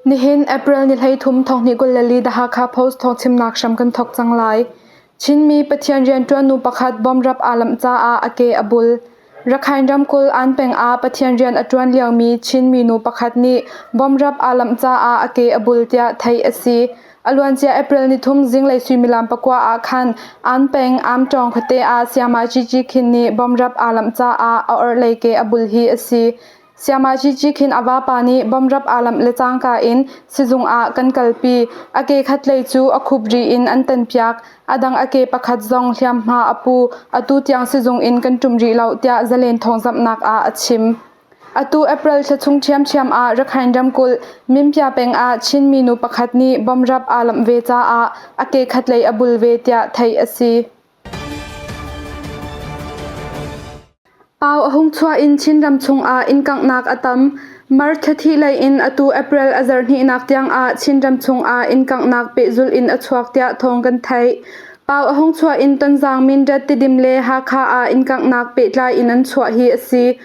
Nihin April ni 13 thonghnih 24 The Hakha Post thawngchimnak hram kan thawk cang lai. Chinmi Pathian rianṭuan nu pakhat bomrap aa lamh caah a ke a bul. Rakhine ramkulh An peng ah Pathian rian a ṭuan liomi Chinmi nu pakhat nih bomrap aa lamh caah a ke a bul tiah theih a si. A luancia April nithum zinglei suimilam pakua ah khan An peng Amṭawng khuate ah Sayama Cici Khin nih bomrap aa lamh caah a orhlei ke a bul hi a si. Sayama Cici Khin a vapa nih bomrap aa lamh le cangka in sizung ah kan kalpi. A ke khatlei cu a khupri in an tanpiak. A dang a ke pakhat zong hliamhma a pu. Atu tiang sizung in kan ṭum rih lo tiah Zalen thawngzamhnak ah a chim. Atu April thla chung ṭhiamṭhiam ah Rakhine ramkulh Minpya peng ah Chin minu pakhat nih bomrap aa lamh ve caah a ke khatlei a bul ve tiah theih a si. Pau a hung chuah in Chinram chungah inn kanghnak a tam. March thla thih lei in atu April a zarhhnihnak tiangah Chinram chungah inn kanghnak pehzulh in a chuak tiah thawng kan theih. Pau a hung chuah in Tonzang, Mindat, Tidim le Hakha ah inn kanghnak pehtlai in an chuah hi a si.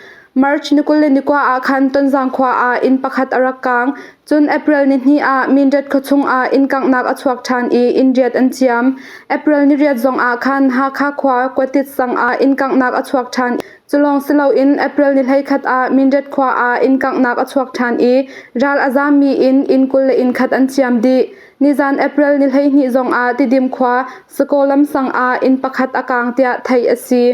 March ni 21 ah khan Tonzang khua ah inn pakhat a rak kaang. Cun April ni hnih ah Mindat khuachung ah inn kanghnak a chuak ṭhan i inn riat an ciam. April ni riat zong ah khan Hakha khua Kuatit sang ah inn kanghnak a chuak ṭhan. Cu lawng si loin April ni 11 ah Mindat khua ah inn kanghnak a chuak ṭhan i ral a zaammi in inn 20 le inn khat an ciam dih. Nizan April ni 12 zong ah Tidim khua Sakaw lamsang ah inn pakhat a kaang tiah theih a si.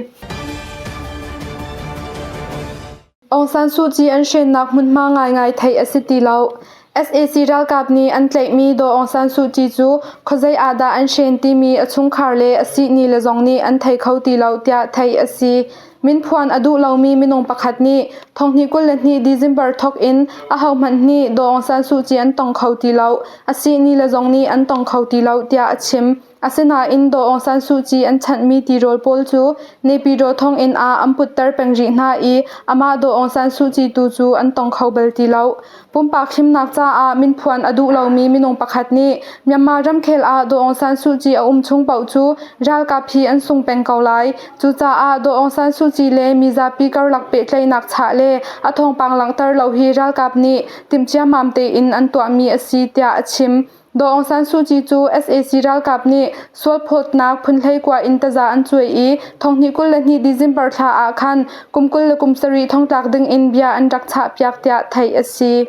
Aung San Suu Kyi an hrennak hmunhma ngaingai theih a si ti lo. SAC ralkap nih an tlaihmi Daw Aung San Suu Kyi cu khuazei ah dah an hren timi a chungkhar le a sihni le zong nih an thei kho ti lo tiah theih a si. Minphuan a duh lomi minung pakhat nih thonghnih 22 December thawk in ahohmanh nih Daw Aung San Suu Kyi an tong kho ti lo, a sihni le zong nih an tong kho ti lo tiah a chim. Asinain Daw Aung San Suu Kyi an chanhmi tirawl pawl cu Naypyidaw thonginn ah an putter peng rih hna i amah Daw Aung San Suu Kyi tu cu an tong kho bal ti lo. Pumpak himnak caah minphuan a duh lomi minung pakhat nih Myanmar ramkhel ah Daw Aung San Suu Kyi a um chung paoh cu ralkap hi an sung peng ko lai. Cucaah Daw Aung San Suu Kyi le mizapi karlak pehtlaihnak chah le a thawngpang langhter lo hi ralkap nih timh ciammam tein an tuahmi a si tiah a chim. Daw Aung San Suu Kyi cu sac ralkap nih sualphawtnak phun hleikua in taza an cuai i thonghnih 22 December thla ah khan kum 20 le kum sarih thongtlak ding in bia an rak chahpiak tiah theih a si.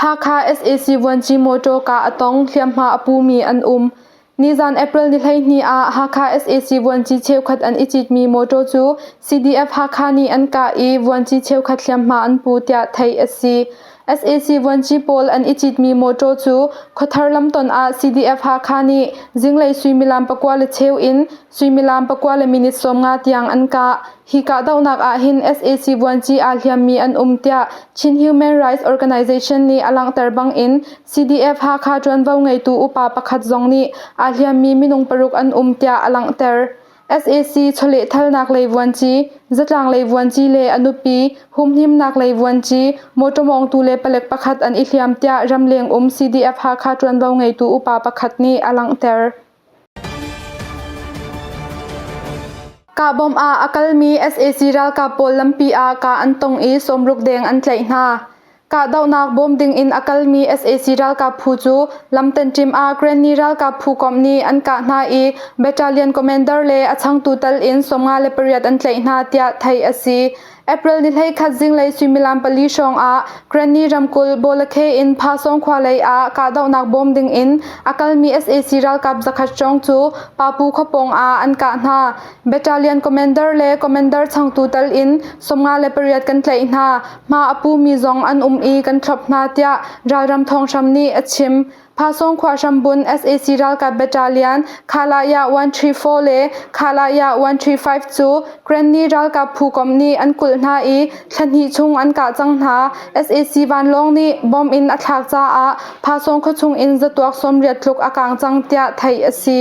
Hakha sac vuanci mawṭaw kah a tong, hliamhma a pumi an um. Nizan April ni 12 ah Hakha sac vuanci cheukhat an i citmi mawṭaw cu CDF Hakha nih an kah i vuanci cheukhat hliamhma an pu tiah theih a si. Sac vuanci pawl an i citmi mawṭaw cu Khuathar lamton ah CDF Hakha nih zinglei suimilam pakua le cheu in suimilam pakua le minute 50 tiang an kah. Hi kahdohnak ah hin sac vuanci aa hliammi an um tiah Chin Human Rights Organization nih a langhter bangin CDF Hakha ṭuanvo ngeitu upa pakhat zong nih aa hliammi minung paruk an um tiah a langhter. Sac chawlehthalnak lei vuanci, zatlang lei vuanci le a nupi, humhimnak lei vuanci, mawṭaw mawngtu le palek pakhat an i hliam tiah ramleng um CDF Hakha ṭuanvo ngeitu upa pakhat nih a langhter. Kahbawm ah a kalmi sac ralkap pawl lampi ah kah an tong i sawmruk deng an tlaih hna. Kahdohnak bawm ding in a kalmi sac ralkap phu cu lamtanṭim ah Granny ralkap phu komh nih an kah hna i battalion commander le a changtu tal in 58 an tlaih hna tiah theih a si. April ni 11 zinglei suimilam pali hrawng ah Granny ramkulh Bawlakhe in Phasawng khua lei ah kahdohnak bawm ding in a kalmi sac ralkap zakhat hrawng cu Papu khuapawng ah an kah hna. Battalion commander le commander changtu tal in 58 kan tlaih hna. Hma a pumi zong an um i kan thlop hna tiah ralram thawnghram nih a chim. Phasawng khua hrambun sac ralkap battalion Khalaya 134 le Khalaya 135 cu Granny ralkap phu komh nih an kulh hna i thla hnih chung an kah cang hna. Sac vanlawng nih bomb in a thlak caah Phasawng khuachung in zatuak 80 tluk a kang cang tiah theih a si.